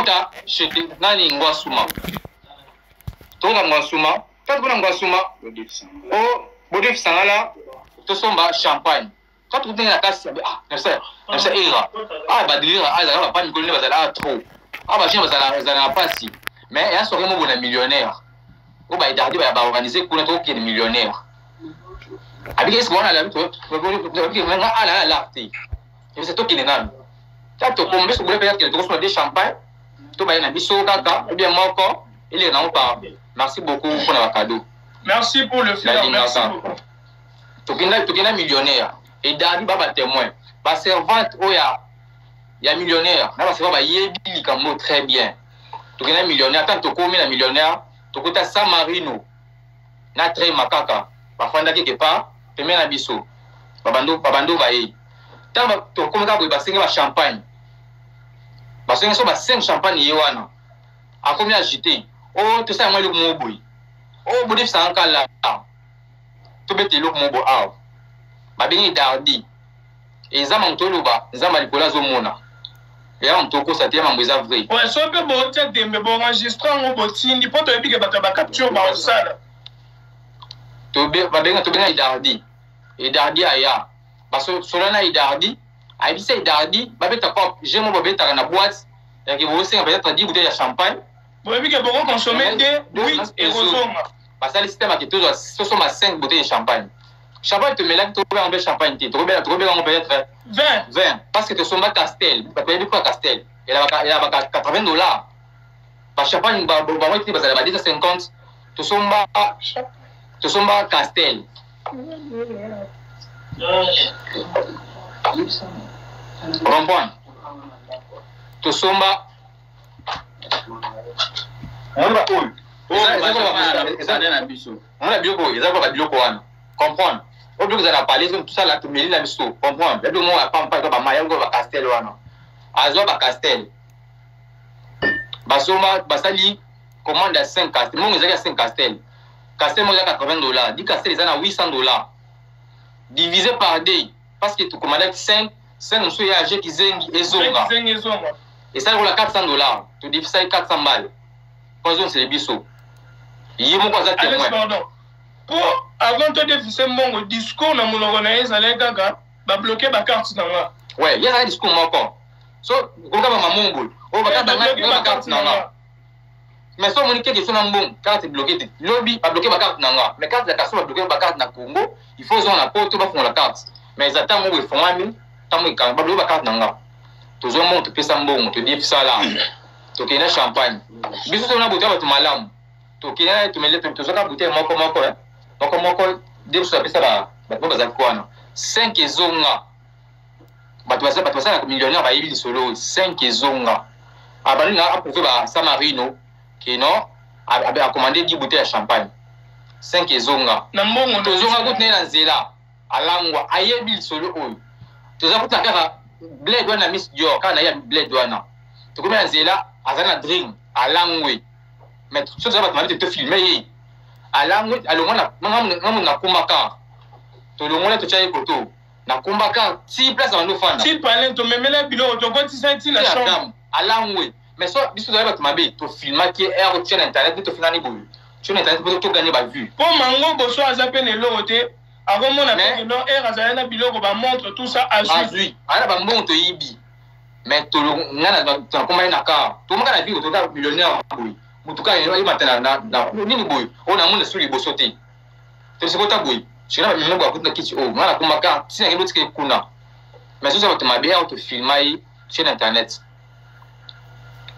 Tokota chez nani, Ngwasuma. Tokoka Ngwasuma, tatu mpona Ngwasuma o bodefisanga la tosomba champagne. Tatu ndenge na kasi, ah, nabisa nabisa era, ah, badelire, ah, ezalaka bapa mikolo nde bazala, ah, trop, ah, bachine bazala ezala na pasi. Mais eya soirée moko na millionnaire oyo baedardi baya baorganize kuna, tokokende millionnaire. Abiki eske wana nga ala ala te, ebisa tokende nanu ta tokoma biso bule mpe kende tokosomba de champagne, tobaye na biso kaka ou bien moko eleka nango par. Merci beaucoup mpona bacadeau. Merci pour le fleur, merci beaucoup. Tokenda, tokenda millionnaire, edardi ba batémoin, baservante oyo ya millionnaire na baservante bayebi likambo très bien. Tokenda millionnaire, ntango tokomi na millionnaire, tokota San Marino na Trema kaka bafandaki quelque part pembeni na biso, babando babando baye. Ntango tokomi kaka boye, basengi bachampagne, basengi so ba 5 champagne. Ye wana akomi agité: o tosala mwa eloko moko boye, o bodefisaka nkala, tobeta eloko moko boye awa. Babengi Dardi. Eza mambo toloba, Nzambe ya likolo azomona, eya mambo tokosa te, ya mambo eza vrai. Ouais, so mpe botia tembe, boenregistre yango, botindi mpo toyebi ke bato ya bacapture baosala. Babenga, tobenga Edardi. Edardi aya, basola na Edardi, ayebisa Edardi babeta cop je mo babetaka na boîte yake, bosenga peut-être 10 bouteille ya champagne. Boyebi ke bokoconsommer te, 8 ekozonga. Basali système ake tozwa, tosomba 5 bouteille ya champagne. Champagne tomelaki, tokobela yango mpe champagne te, tokobela, tokobela yango peut-être 20. 20, parce que tosomba Castel. Bato bayebi mpo Castel elabaka 80 $. Bachampagne bango ete bazala ba 250. Tosomba, tosomba Castel. Comprendre, tosomba moni ba oyo na biso. Mona biloko oyo eza kaka biloko wana, comprendre, oyo biloko eza na palais, tosala, tomeli na biso, comprendre, ya biloko moko ya pampa, eza bamai yango, bacastel wana azwa bacastel, basomba, basali commande ya 5 castel. Mbongo ezalaki ya 5 castel. Castel moko eza 80 $, 10 castel eza na 800 $, divisé par 2, parce que tocommandaki 5, 5 mosusu ya age kizengi ezonga. Kizengi ezonga. Esali kola 400 $. Todefisaki 400 balles po azongisele biso. Ye moko aza Alex, témoin. Pardon, po avant todefise mbongo, discours na monoko na ye ezalaki kaka babloquer bacarte na nga. Ouais, ye azalaki discours moko so koka bamamongol oyo babloquer bacarte na nga. Mais so omoni keke so na mbongo, carte bloqué te, lobi babloquer bacarte na nga, mais carte ya kaso babloquer bacarte na Congo, il faut ozonga na Poto bafungola carte. Mais eza ntango moko efongwami, ntango ekanga, babloquer bacarte na nga. Tozwa mbongo, topesa mbongo, todefisala, tokende na champagne. Biso so na boto ya bato malamu, tokende, tomele, tozwaka bouteille moko moko, moko moko nde biso apesa bato bazalaki wana. 5 ezonga, bato basalaka millionnaire bayebi lisolo oyo. 5 ezonga, abandi na approuvé ba Samarino ke non, acommandé 10 bouteille ya champagne, 5 ezonga. Na mbongo. Tozonga kutu naye na nzela, alangwa, ayebi lisolo oyo. Toza kutu na kaka bled wana, Miss Dior kaka na ye ya bled wana. Tokomi na nzela, aza na drink, alangwe. Mais so toza bato mabe te, tofilmer ye alangwe, alongwa ngamu nakumba car, tolongola, totya ye koto, nakumba car ti place bando fanda. Ti palin, tomemela biloko, tokotisa ti na chambre. Alangwe. Mais so biso tozali bato mabe, tofilmaki ye ere tia na internet mpe tofingani boye, tia na internet mpo toganye bavue. Mpo mango boso aza mpe na eloko te, akomona mpe non, ere azali na biloko, bamontre, tout ça, azwi. Azwi, aza na bambongo toyibi. Mais nga nakomaki na car, tokomaka na vie, toza millionnaire boye, motuka emata na nini boye, oyo namona su liboso te. Tosikota boye, sikoyo bamema boye, akuti na kiti oyo nga nakomaka ntina kende otika kuna. Mais soza bato mabe, awa tofilma ye, tie na internet.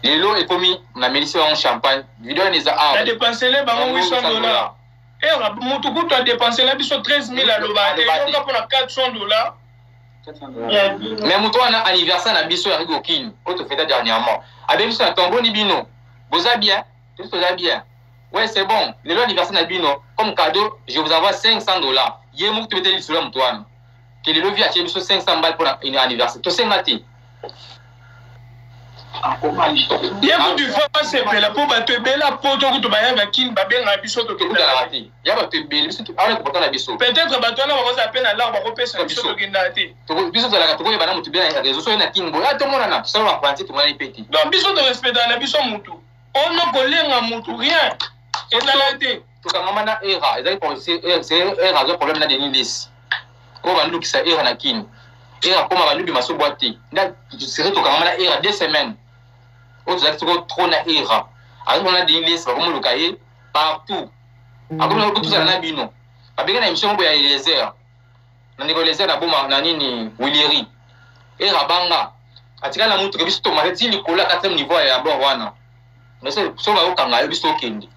Lelo ekomi namelisi bango champagne, video wana eza awa. Nadépensele bango 800 $. Era motu kutu adépensela biso 13 000, aloba te, yoka mpona 400 $. Mais moto wana, anniversaire na biso ya Rigo King oyo tofeta dernièrement, abengi biso na tomboni: "Bino boza bien?" "Biso toza bien." "Ouais, c'est bon, lelo anniversaire na bino, comme cadeau je vous envoie 500 $." Ye moko tobeteli lisolo ya moto wana ke lelo vi atie biso 500 balles mpona anniversaire, tosenga te. Ye kutu fo asepela mpo bato ebele apoto kutu bayaka Kini, babengaka biso, tokendaka te. Ya bato ebele, biso awa tokota na biso. Peut-être bato wana bakozala mpe na lar, bakopesa biso, tokendaka te. Biso tozalaka, tokoyeba na motu bien na réseau. Soki na Kini boye, tomonana, tosala bafrançais, tomonani mpe te. Donc biso torespectaka na biso mutu ono kolenga mutu, rien ezala te. Tokangama na era, ezali era azwa problème na Denis Lesi oyo bandukisa era na Kini. Era koma balubi masobwa te nda sere. Tokangama na era 2 semaines oyo tozalaki soko trop na era azomona Denis Lesi, bakomoluka ye partout, akomi tozala na bino. Babenge na émission moko ya Eliezer, na ndeko Eliezer na boma na nini Wilieri. Era banga atikali na mutuka, biso tomate ti likolo ya quatrième niveau ya bord wana. So bakokanga yo, biso tokende,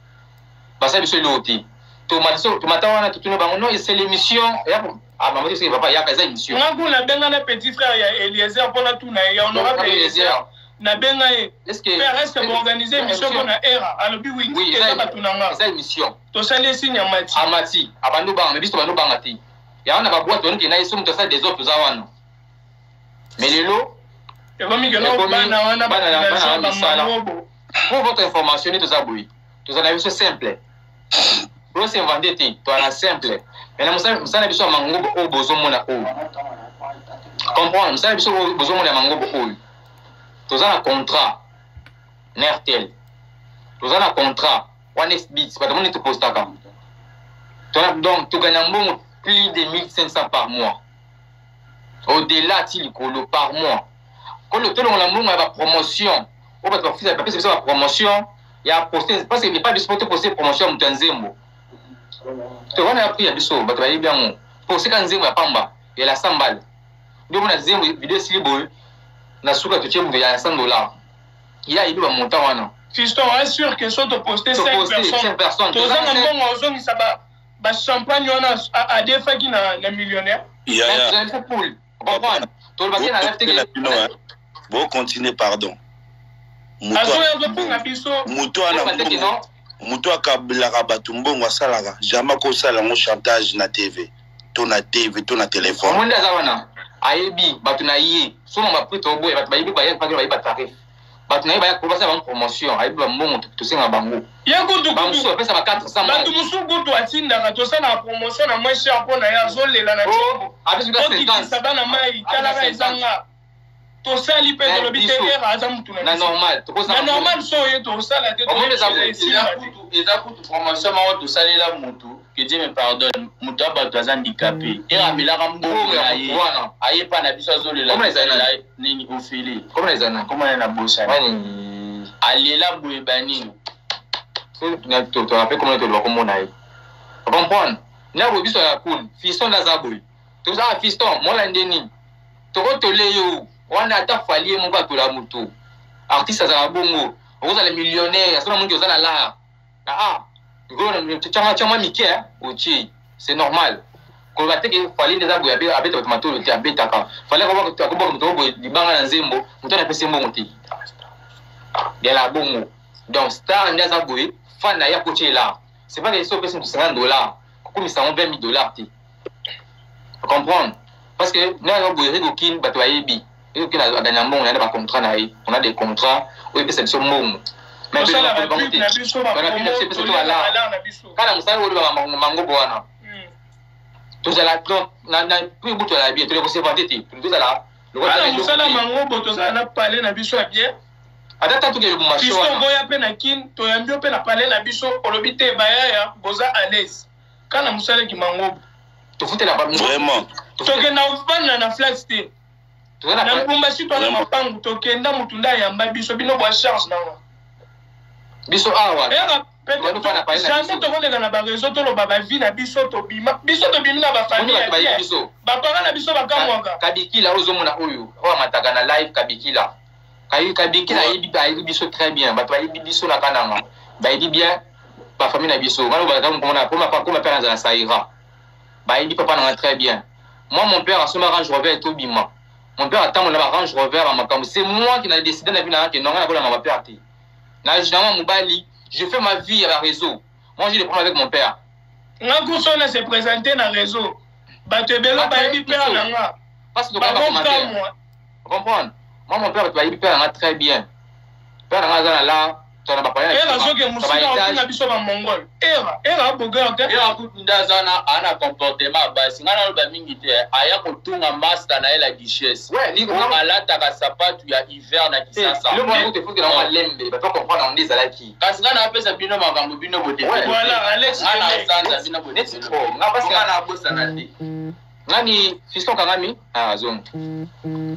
basala biso eloko te. Tomata wana, totuni bango: "Non, c'est l'émission." Mama soki papa yaka, eza émission. Nga kuna nabenga na petit frère ya Eliezer mpona tuna ye, ya honorable Eliezer. Nabenga ye: "Père, est ce que boorganiser émission mpona era?" Alobi: "Oui, eza bato na nga." Eza émission. Tosali esigne, amati. Amati, abandi obanga, mais biso tobandi obanga te. Yango na baboite tonoki na ye, so moto asala des autres, toza wana. Mais lelo ekomi keno bana wana. Misala. Pour votre information, nde toza boye, toza na biso simple, tosinventer te, toza na simple. Mais na mosala na biso ya mangobo oyo bozomona oyo, comprendre, mosala na biso oyo bozomona ya mangobo oyo, toza na contrat na RTL, toza na contrat wana xbit, bato moni topostaka. Donc toganya mbongo plus de 1500 par mois, au-delà ti likolo par mois. Kolo tolongola mbongo ya bapromotion oyo bato bapesa biso, bapromotion ya poste, parce que epa biso po toposte promotion ya moto ya nzembo to wana ya prix ya biso, bato bayebi yango. Poseka nzembo ya pamba ya la 100 bale, nde omona nzembo video esili boye, na suka totie moto ya 100 dollar, ye ayebi bamontant wana. Fiston, assure que so toposte 5 personnes, tozanga mbongo ozongisa bachampagne wana adefaki na millionnaire. Poule, comprendre, tolobaki na lef. Bocontinue, pardon. Azoya azofinga biso. Moto wana, moto akabelaka bato mbongo, asalaka jamais kosala yango chantage na TV to na TV to na telefone. Omoni, aza wana, ayebi bato na ye. Soma baprix toboya, bato bayebi, bayaki, bayebi batarif. Bato na ye baya basala bango promotion, ayebi bambongo tosenga bango. Ye kutu bamosusu bapesa ba 400. Bato mosusu kutu atindaka, tosalaka promotion na moins cher mpo na ye. Azolela na tiombo, okitisa bana mai, talaka ezanga. Tosali mpe tolobi te, era aza mutu na normal. Na normal, so oye tosala te. Eza kutu promotion moko tosalela mutu, que Dieu me pardonne, moto ya bato aza handicapé, era amelaka mbongo na ye, aye mpa na biso, azolela nini ofele komona na bosani, alela boye banini. Torape komona, toloba komona ye, comprendre na boye. Biso ya cool, fiston nde aza boye, tozala fiston mola nde nini tokotole yo wana. Ata Fally ye moko atola motu, artiste azala bongo, okozala millionnaire, asona mongi oza na lar aa tiama mike otie, c'est normal. Koloba te ke Fally nde eza boye, abeta bato matolo te. Abetaka Fally, akobwaka moto boye libanga na nzembo, moto wana apesi mbongo te yala bongo. Donc star nde aza boye, fan na ye akotie lar. C'est pas que so opesi moto 50 dollar, kokomisa yango 20 000 dollars te, comprendre? Parce que nde aza boye, Rigo Kin, bato bayebi Rigo Kin aganya mbongo na ye na bacontrat na ye. On a des contrats oyo epesa biso mbongo. Kala mosala oyo mangobo wana, tozala na prix butu ya bien, tole kosevante te, tozala. Mosala mangobo, tozala na palais na biso ya bien. Ata ta toke Lubumbashi wana, oya mpe na Kine, toyambi yo mpe na palais na biso, olobi te bayaya boza à l'aise kana mosalaki mangobo. Tofutela. Vraiment. Tokenda kovanda na flat te na Lubumbashi, toana mapangu, tokenda mutu nde ayamba biso, bino bwa charge nango. Biso awa. Jamais tokoleka na baréseau, toloba bavie na biso. Tobima biso, tobimi na bafamille ya bien, bapara na biso bakamwaka. Kabikila oyo ozomona, oyo oyo amataka na live, Kabikila, Kabikila ayebi biso très bien. Bato bayebi biso na Kananga, bayebi bien bafamille na biso wana. Komona koma mpe naza na Saira, bayebi papa nanga très bien. Moi, mon père asomba Range Rover, etobima. Mon père atambola na ba Range Rover ya makambo. C'est moi qui na décidé na vie nanga ke nonga nakolama bapère te. Na mobali, je fais ma vie à la réseau. Moi, j'ai des problèmes avec mon père. Nga kusona se présenter na réseau, bato ebele bayebi père na nga. Parce que comprendre, moi, mon père, bato bayebi père nanga très bien. Père na nga aza na la tona ba paya. Era zoke musika ofinga biso ba mongol. Era, era abogar te. Era kutu nde aza na ana comportement ya basi. Nga naloba mingi te. Aya kotunga master na ye la duchesse. Ouais, ni ko alataka sapatu ya hiver na Kisasa. Biloko wana kutu efuti na malembe, bato comprendre nde ezalaki. Kasi nga napesa bino makambo bino bote. Voilà, Alex. Nga na sanza bino bote. Neti trop. Nga parce nga na bosana te. Nani fiston kangami? Ah, zone.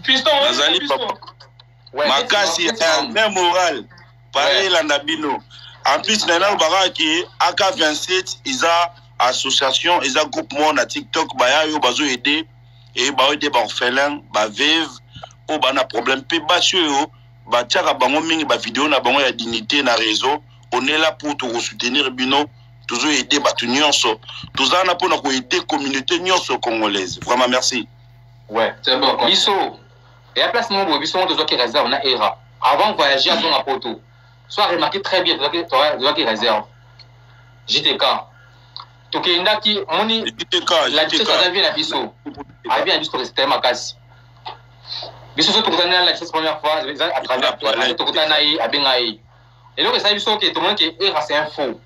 Fiston, Nazali papa. Makasi même moral pareil elanda bino. En plus na nalobaka ke AK 27 eza association, eza groupe moko na TikTok baya yo bazo aider et ba aider ba orphelin, ba veuve oyo ba na problème pe basi oyo batiaka bango mingi ba vidéo na bango ya dignité na réseau. On est là pour te soutenir bino, tozo aider bato nyonso, toza wana mpona ko aider communauté nyonso congolaise. Vraiment merci. Ouais. C'est bon. Biso eya place moko boye, biso moko tozwaki réserve na era avant voyager azonga poto. Soit remarqué très bien, tozwaki réserve JTK, tokendaki moni la duchesse aza vie na biso, avi na biso, toresitaye makasi biso. So tokutani na la duchesse première fois à travers, tokutani na ye, abenga ye. Eloko esali biso ke tomoni ke era c'est un faux,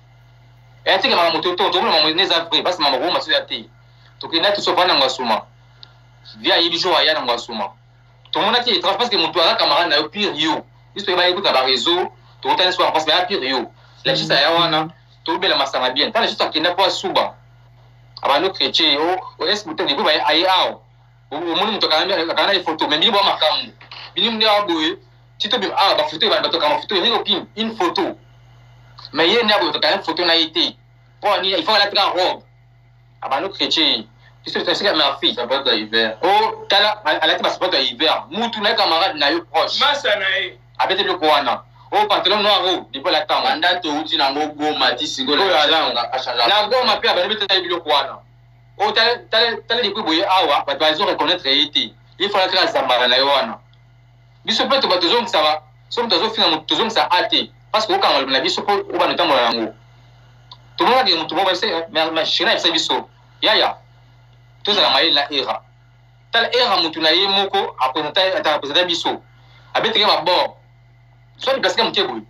eya teke makambo to tomona makambo eza vrai parce makambo koma so ya te. Tokendaki so vanda ngwa via ayebi jour aya na ngwasuma, tomonaki étrange parce que moto aza camarade na yo pire yo, biso toyeba ye kuta ba réseau, tokutani so en face, mais aya pire yo. La duchesse aya wana, tobela masanga bien. Tala, duchesse akenda po asuba abando chrétien o est ce que depuis aye awa omoni moto akanga ye photo? Mais bino bwa makambo bino nde awa boye ti tobima awa bafoto ebanda bato akanga photo yango opime une photo, mais ye nde aboye tokanga photo na ye te. Po ani il faut alataka robe, abando chrétien. Biso tosika merci. Sapato ya hiver. O tala, alati basapato ya hiver, mutu na ye, camarade na yo proche. Masa na ye. Abeti biloko wana o pantalon noir o depuis alatango. Banda touti nango Goma ti sikoyo. Oyo aza na Goma mpe abandi betala biloko wana o tala depuis boye awa bato bazo reconnaître ye te. Ye fala kaka zambala na ye wana. Biso mpe toba tozongisaka so moto azofinga moto, tozongisa a te parce que okanga maloba na biso mpo obanda otambola yango. Tomonaki moto moko shina ayebisa biso: yaya, tozala mayele na era. Tala era, motu na ye moko apresenta biso, abetaki babord soit plastique moke boye.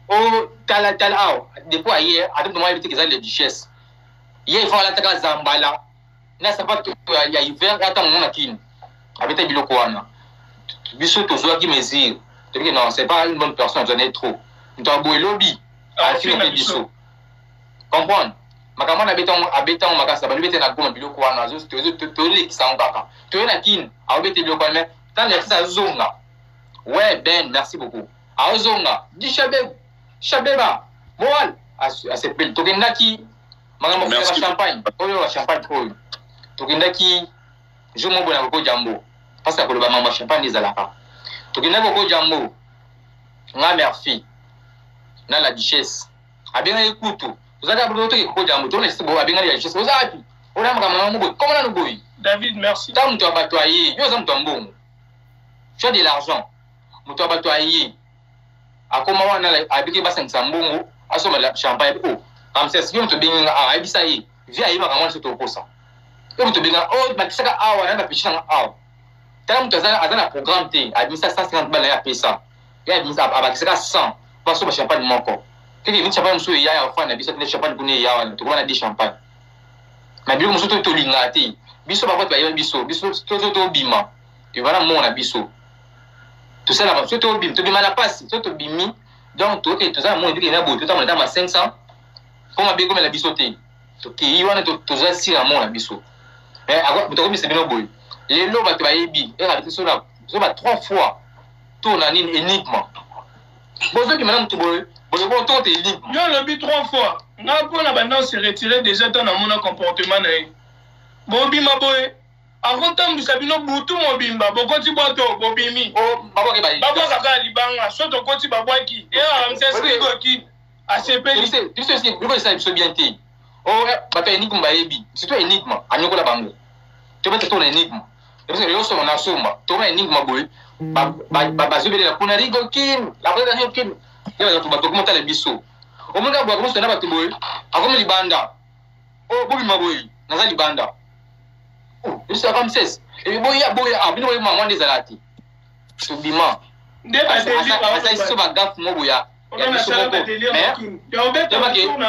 O tala, tala awa, depuis aye ata moto moko ayebi te eza le duchesse. Ye ifo alataka zambala na sapato ya hiver ata mongo na kini, abetaki biloko wana. Biso tozwaki mesure, tobiki non, c'est pas une bonne personne, azwa trop moto aboye lobi afinga mpe biso. Comprendre makambo wana, abetango makasi, abandi bete na Goma biloko wana, tolekisa yango kaka. Toye na Kini, aobete biloko wana, mais ntango yakisa azonga. Ouais Ben, merci beaucoup. Aozonga di shabeb shabeba moral asepeli. Tokendaki makambo ya champagne oyo, ya champagne oyo tokendaki jour moko boye na Koko Jambo, parce que koloba makambo ya champagne ezalaka. Tokendaki Koko Jambo, nga, Merci na la duchesse. Abengaki kutu, tozalaki toke Koko Jambo, tona bo abengaki la duchesse: oza wapi? Ona makambo nango boye, koma nanu boye. David, merci. Ta moto ya bato aye, yo oza moto ya mbongo, tu as de l'argent. Moto ya bato aye, akoma wana, abiki basangisa mbongo asomba champagne. O Ramses, yo moto obengi nga awa, ayebisa ye vi ayebaka mwana so tokosa. Yo moto obenga o bakisaka awa na bapechi nanga awa. Tala, moto aza na programme te, abimisa 150 bana ye, apesa ye, abimisa abakisaka 100 po asomba champagne moko. Keke miti champagne mosusu eya ya ofanda biso atinde champagne kuna eya wana, tokoma na di champagne na biloko mosusu tolingaka te. Biso bakote bayeba biso, biso tobima tobima na mbongo na biso, tosalaka so tobima, tobima na pasi so tobimi. Donc toke toza na mbongo ebiki na boye, totambola ta ma 500 mpo mabe ekomela biso te. Tokei wana, toza sira na mbongo na biso. Moto akomisa bino boye lelo, bato bayebi eka biso so ba trois fois to na nini énigme, bozobima na motu boye boye bo to te énigme. Yo olobi trois fois, nga mpona banda se retire déjà ntango namona comportement na ye. Bobima boye, akotambwisa bino butu mobimba, bokoti bwato, bobimi, babwaka kaka libanga. So tokoti, babwaki earamseskoki asepeli. Biloko esala biso bien te. O bato ya énigme bayebi, surtout énigme anyokola bango. Tobeta to na énigme yo soma na somba tokoma énigme boye, bazobelela kuna Rigokin, Rigokin. Bato komotala biso, omoni kaka boye, akomosuka na bato boye, akomi libanda. O bobima boye, naza libanda biso Ramses boya boya. Ah, bino boyema mwana ezala te, tobima. Nde badeli Asali so bagafe mo boya ya biso moko, mais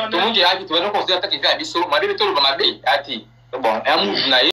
tomoki ayaki, tobanda considérer atake vie ya biso mabe, toloba mabe ati bon ya mutu na ye.